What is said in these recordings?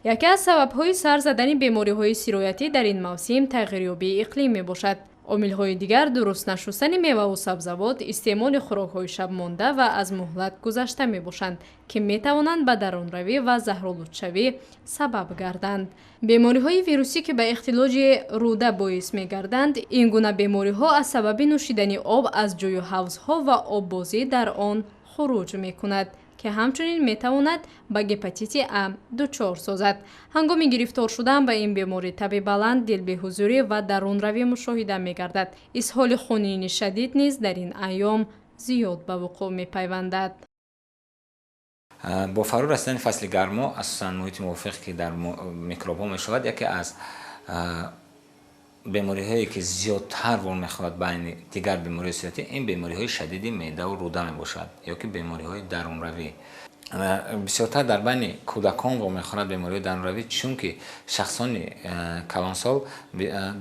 Яке аз сабабҳои сар задани бемориҳои сироятӣ дар ин мавсим тағйирёбии иқлим мебошад. Омилҳои дигар дуруст нашустани меваву сабзавот, истеъмоли хӯрокҳои шабмонда ва аз муҳлат гузашта мебошанд, ки метавонанд ба дарунравӣ ва заҳролудшавӣ сабаб гарданд. Бемориҳои вирусӣ, ки ба ихтилоҷи рӯда боис мегарданд, ин гуна бемориҳо аз сабаби нӯшидани об аз ҷӯю ҳавзҳо ва оббозӣ дар он хуруҷ мекунад, ки ҳамчунин метавонад ба гепатити А дучор созад. Ҳангоми гирифтор шудан ба ин беморӣ таби баланд, дилбеҳузурӣ ва дарунравӣ мушоҳида мегардад. Исҳоли хунини шадид низ дар ин айём зиёд ба вуқӯъ мепайвандад. Бо фаро расидани фасли гармо, асосан муҳити мувофиқ, ки дар микробҳо мешавад, яке аз бемориҳое, ки зиёдтар вомехӯрад байни дигар бемориҳои сироятӣ, ин бемориҳои шадиди меъдаву рӯда мебошад ё ки бемориҳои дарунравӣ. Бисёртар дар байни кӯдакон вомехӯрад бемориҳои дарунравӣ, чунки шахсони калонсол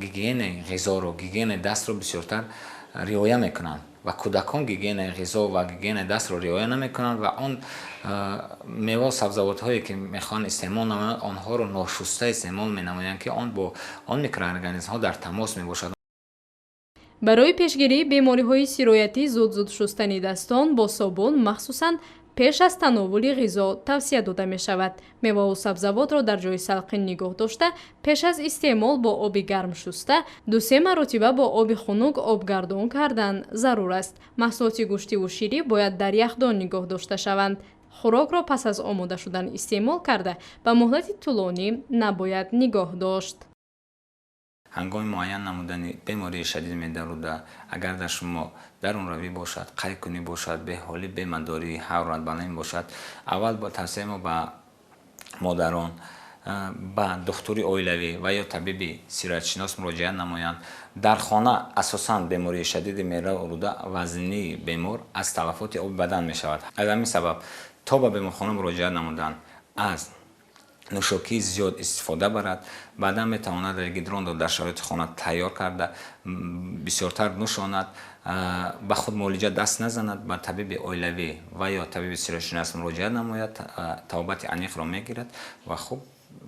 гигиенаи ғизоро, гигиенаи дастро бисёртар риоя мекунанд ва кӯдакон гигиенаи ғизо ва гигиенаи дастро риоя намекунанд ва он мевау сабзавотҳое, ки мехоҳанд истеъмол намоянд, онҳоро ношуста истеъмол менамоянд, ки он бо он микроорганизмҳо дар тамос мебошад. Барои пешгирии бемориҳои сироятӣ зуд-зуд шустани дастон бо собун, махсусан пеш аз тановули ғизо, тавсия дода мешавад. Меваву сабзавотро дар ҷои салқин нигоҳ дошта, пеш аз истеъмол бо оби гарм шуста, ду-се маротиба бо оби хунук обгардон кардан зарур аст. Маҳсулоти гӯштиву ширӣ бояд дар яхдон нигоҳ дошта шаванд. Хӯрокро пас аз омода шудан истеъмол карда, ба муҳлати тӯлонӣ набояд нигоҳ дошт. Ҳангоми муайян намудани бемории шадиди меъда-рӯда, агар дар шумо дарунравӣ бошад, қайкунӣ бошад, беҳолӣ, бемадорӣ, ҳароратбаландӣ бошад, аввал бо тавсияи мо ба модарон ба духтури оилавӣ ва ё табиби сироятшинос муроҷиат намоянд. Дар хона асосан бемории шадиди меъдаву рӯда вазнинии бемор аз талафоти оби бадан мешавад. Аз ҳамин сабаб то ба беморхона муроҷиат намудан аз нӯшокии зиёд истифода барад. Баъдан метавонад регидронро дар шароити хона тайёр карда, бисёртар нӯшонад, ба худ муолиҷа даст назанад, ба табиби оилавӣ ва ё табиби сироятшинос муроҷиат намояд, табобати аниқро мегирад ва хуб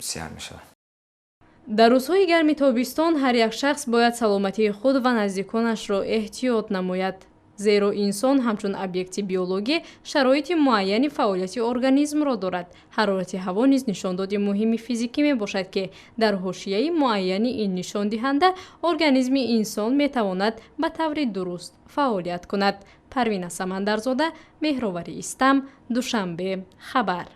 сиҳат мешавад. Дар рӯзҳои гарми тобистон ҳар як шахс бояд саломатии худ ва наздиконашро эҳтиёт намояд, зеро инсон ҳамчун объекти биологӣ шароити муайяни фаъолияти организмро дорад. Ҳарорати ҳаво низ нишондоди муҳими физикӣ мебошад, ки дар ҳошияи муайяни ин нишондиҳанда организми инсон метавонад ба таври дуруст фаъолият кунад. Парвина Самандарзода, Меҳровари Истам, Душанбе, хабар.